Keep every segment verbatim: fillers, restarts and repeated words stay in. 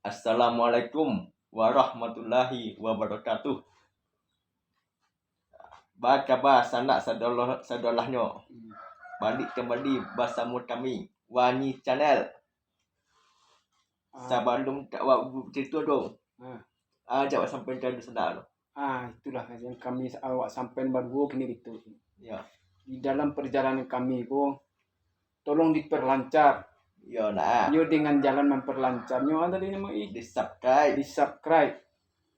Assalamualaikum warahmatullahi wabarakatuh. Baa kaba sanak sadolah-, sadolahnyo? Hmm. Baliak kambali basamo kami, Wangi Channel. Ah. Sabalum ka-, awak bacarito tu, ah, ah, jawab sampai ka sanak tu. Ah, itulah yang kami, awak sampaikan baduo kini gitu. Ya. Di dalam perjalanan kami ko, tolong diperlancar. Yo, nah. Yo, dengan jalan memperlancarnyo, ah, tadi nama ih? Di-subscribe. Di-subscribe.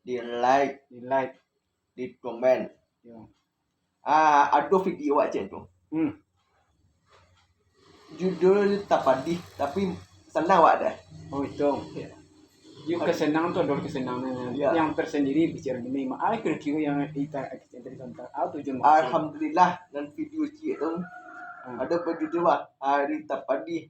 Di-like. Di-like. Di-komen. Yo. Ah, ado video awak cek tu. Hmm. Judul Tapadih, tapi sanang awak dah. Oh, itu. Ya. Yo, kesenangan tu ado kesenangan, ya, yang tersendiri, bicara ini. Mak, ai kira-kira yang kita, kita tadi santai. Ah, tujuan maksud. Alhamdulillah, dan video ciek tu, hmm, ado bajudul lah, Hari Tapadih,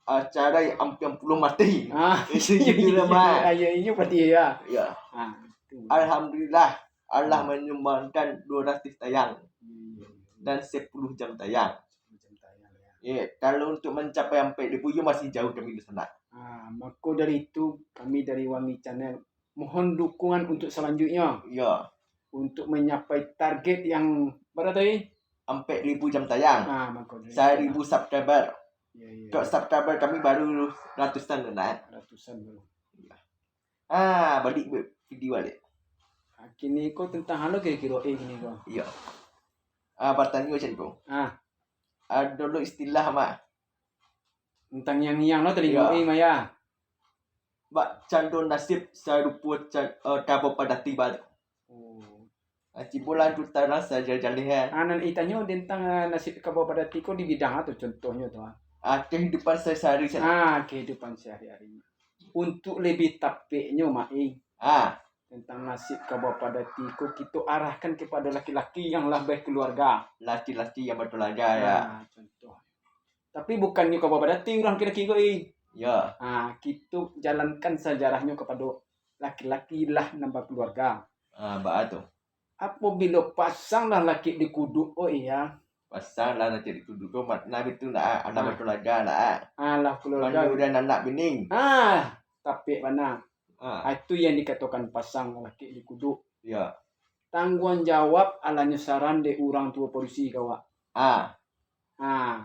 Acara Ampiang Puluah Mati. Ah, itu judulnya, Mak. Ah, ya, iyo, pasti ya. Ya. Ah, itu. Alhamdulillah, Allah, hmm, manyumbangkan dua ratus tayang, hmm, dan sepuluh jam tayang. Sepuluh jam tayang, ya. Ya, kalau untuk mencapai ampek ribu, yo masih jauh kami di sana. Ah, mako dari itu, kami dari Wangi Channel mohon dukungan untuk selanjutnya. Ya. Untuk mencapai target yang berapa tadi? Ampek ribu jam tayang. Ah, mako dari itu. Saribu subscriber. Ya, ya. Kok subscriber kami baru ratusan tu, nah. Ratusan baru. Ya. Ah, balik be-, video balik. Ah, kini ko tentang halo kiro-kiro, eh, kini ko. Iya. Ah, batanyo macam tu. Ah. Ado lo istilah, Mak. Tentang yang-yang lo talingo, iya, eh, Maya. Bak cando nasib sarupo ca-, eh, kabo padati bak. Oh. Ah, cubolah tu tarang sajaleh-jaleh, eh. Ah, nan itanyo tentang, ah, nasib kabo padati ko di bidang apo contohnyo tu, ah? Ah, kehidupan sehari-hari sajo. Ah, kehidupan sehari-hari. Untuk lebih tapeknyo, Mak, eh. Ah. Tentang nasib kabo padati ko, kito arahkan kepada laki-laki yang lah berkeluarga. Laki-laki yang berkeluarga, ya. Ah, contoh. Tapi bukannyo kabo padati urang laki-laki ko, eh. Ya. Ah, kito jalankan sejarahnyo kapado laki-laki lah nan bakeluarga. Ah, baa tu? Apabilo pasang lah lakik di kuduk, oh iya. Pasang lah lakik di kuduk tu, mak-, nah, itu nak, ah, anak, ah, bakeluarga nak, ah. Ah, lah keluarga. Manduduakan anak bini. Ah, tapek bana. Ah. Ah, itu yang dikatokan pasang lakik di kuduk. Ya. Tangguang jawab alanyo saran dek urang tuo padusi ka awak. Ah. Ah.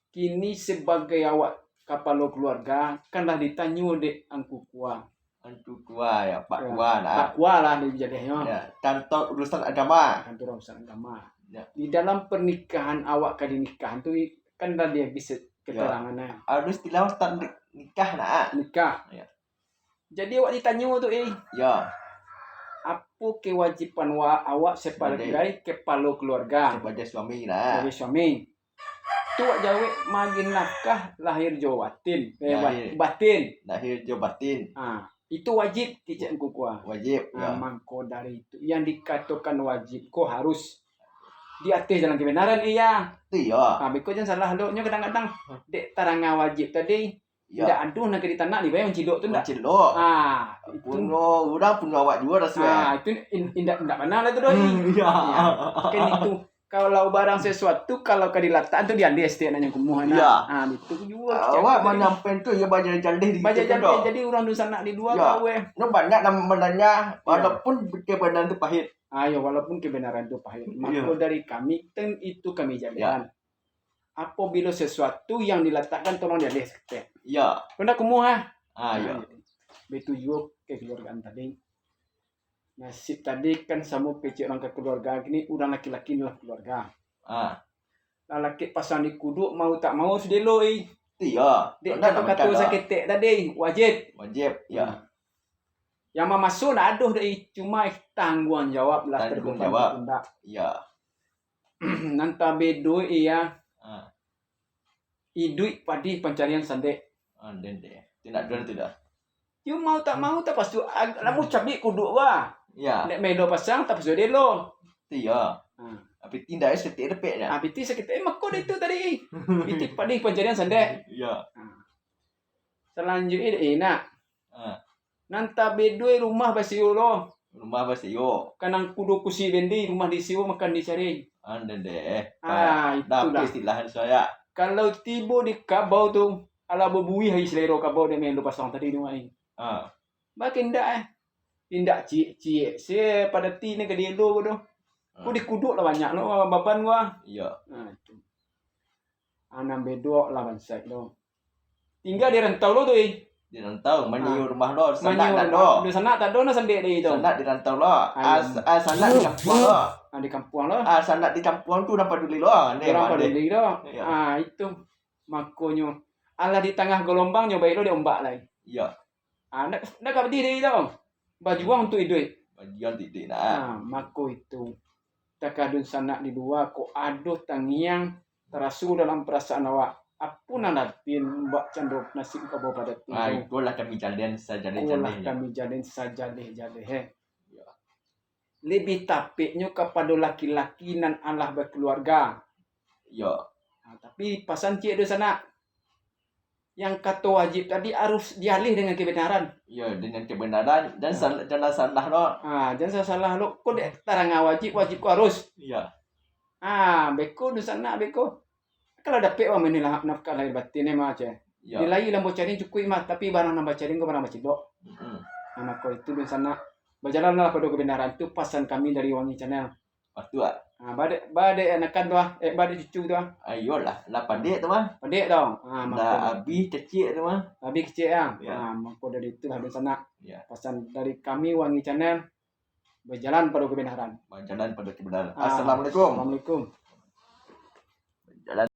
Kini sabagai awak kapalo keluarga, kan lah ditanyo dek Angku Kua. Angku Kua, ya, Pak, ya, Kua lah. Pak Kua lah dijaleh nyo. Ya, kantor urusan agama. Kantor urusan agama. Ya. Di dalam pernikahan awak ka dinikahan tu, kan lah diagiah, ya, keterangan, eh. Ado istilah ustaz ni-, nikah nak. Nikah. Ya. Jadi awak ditanyo tu, eh. Ya. Apo kewajiban wa-, awak sebagai, sebagai kepalo keluarga? Sebagai suami lah. Sebagai suami. Tu awak jawek maagiah nafkah lahir jo batin. Eh, ba-, lahir, batin. Lahir jo batin. Ah, itu wajib, kecek Angku Kua. Wajib, ah, ya. Mangko dari itu, yang dikatokan wajib ko harus di ateh jalan kebenaran, iya. Itu iya. Ah, beko jan salah lo nyo kadang-kadang. Hmm. Dek taranga wajib tadi, ya, indak ado nan ka ditanak, dibayar mancilok tu ndak? Mancilok. Ah, itu. Punyo urang, punyo awak juo raso, ah, eh. Itu in-, indak, indak bana lah tu, Doi. Hmm, iya. Ya, kan itu. Kalau barang sesuatu, kalau ka dilatak tu dialih setiap nak nyo kumuh, nah. Iya. Ah, itu juo. Awak manyampaikan tu, ya, bajaleh-jaleh di, bajaleh-jaleh, jadi urang dunsanak di lua, ya, tahu, eh. No banyak nan mananya, iya, walaupun kebenaran tu pahit. Ah, ya, walaupun kebenaran tu pahit. Iya. Mako dari kami, ten itu kami jalehkan. Iya. Apabilo sesuatu yang dilatakkan, tolong dialih saketek. Iya. Ko ndak kumuh, ah. Ah, iya. Ah, baitu juo kekeluargaan tadi. Nasib tadi kan samo kecek urang ka keluarga, kini urang laki-laki ni lah keluarga. Ah. Lah lakik pasang di kuduk, mau tak mau harus dielo, eh. Iya. Dek kato-kato saketek tadi, wajib. Wajib, iya. Hmm. Yang mamaso ndak ado doh, eh, cuma tangguang jawab lah. Tangguang jawab. Terbeban pundak. Iya. Nan tabedo, iya. Ah. Iduik padih pancarian sandek. Ah, den deh. Tindak jual tu dah. Yo mau tak mau, tapakso ag-, lamun cabik kuduk, wah. Ya. Nek melo pasang, tapakso dielo. Iya. Ha. Tapi tindak seketek dapek dah. Ah, piti seketek, eh, mako dah itu tadi. Piti padih pancarian sandek. Iya. Ha. Salanjuiknyo, eh, nak. Ha. Nan tabedo rumah basio lo. Rumah basio. Kanang kudo kusi bendi, rumah disio, makan dicari. Ande deh. Ah, itulah. Istilah saya. Kalau tibo di kabau tu, Alah babuih ai selero kabau dek main lo pasang tadi tu ai. Ah. Bak indak eh. Indak ciek-ciek se padati ni ka dielo ko tu. Ko dikuduk lah banyak lo baban ko ah. Iyo. Nah, itu. Anam bedok lah bansaik tu. Tingga di rantau lo tu, eh. Di rantau, manyiu rumah lo, sanak tak do. Dunsanak tak do, nah sandiak di tu. Sanak di rantau lo. Ah, sanak di kampuang lo. Ah, di kampuang lo. Ah, sanak di kampuang tu urang paduli lo. Urang paduli lo. Ah, itu. Makonyo, alah di tangah galombang nyo baik lo di ombak lai. Iyo. Ah, ndak, ndak ka badiri tau. Bajuang untuak iduik. Bajuang untuak iduik, nah. Ah, mako itu. Takah dunsanak di lua, kok ado tangiang taraso dalam parasaan awak. Apo nan latin bak cando nasib kabau padati tu. Ah, ikolah kami jalin sajaleh-jalehnyo. Ikolah kami jalin sajaleh-jaleh, eh. Iyo. Lebih tapeknyo kapado laki-laki nan alah bakaluarga. Iyo. Ah, tapi pasan ciek dunsanak. Yang kato wajib tadi harus dialih dengan kebenaran. Iyo, dengan kebenaran, jan sal-, janlah salah lo. Ha, jan salah lo. Ko dek tarang wajib, wajib ko harus. Iyo. Ha, beko dunsanak beko. Kalau dapek wah mani lah nafkah lahir batin eh mah ceh. Iyo. Nilai lambo cariang cukuik mah, tapi barang nan bacariang ko barang bacilok. Mm-mm. Ha, mako itu dunsanak. Bajalanlah pado kebenaran tu pasan kami dari Wangi Channel. Patuik. Ha, badek, badek anakan tu ah, eh, badek cucu tu ah. Ayolah, lah padek tu mah. Padek tu. Ha, mako lah abih kecek tu mah. Abih kecek ah. Ya. Ha, mako dari itulah dunsanak. Ya. Pasan dari kami Wangi Channel, bajalan pado kebenaran. Bajalan pado kebenaran. Ha, Assalamualaikum. Assalamualaikum. Bajalan.